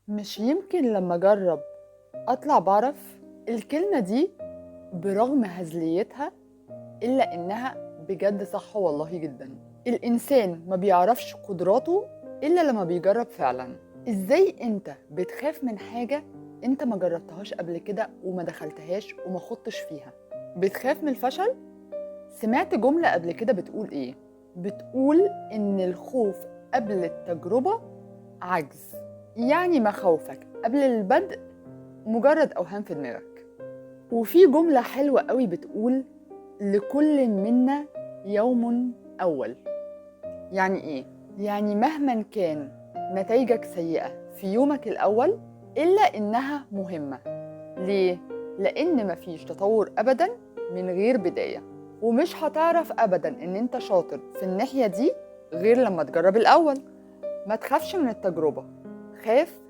مش يمكن لما أجرب أطلع بعرف؟ الكلمة دي برغم هزليتها إلا إنها بجد صح والله جدا. الإنسان ما بيعرفش قدراته إلا لما بيجرب فعلا. إزاي أنت بتخاف من حاجة أنت ما جربتهاش قبل كده وما دخلتهاش وما خضتش فيها؟ بتخاف من الفشل؟ سمعت جملة قبل كده بتقول إيه؟ بتقول إن الخوف قبل التجربة عجز، يعني مخاوفك قبل البدء مجرد أوهام في دماغك. وفي جملة حلوة قوي بتقول لكل منا يوم أول. يعني إيه؟ يعني مهما كان نتائجك سيئة في يومك الأول إلا إنها مهمة. ليه؟ لأن مفيش تطور أبداً من غير بداية، ومش هتعرف أبداً إن أنت شاطر في الناحية دي غير لما تجرب الأول. ما تخافش من التجربة، خاف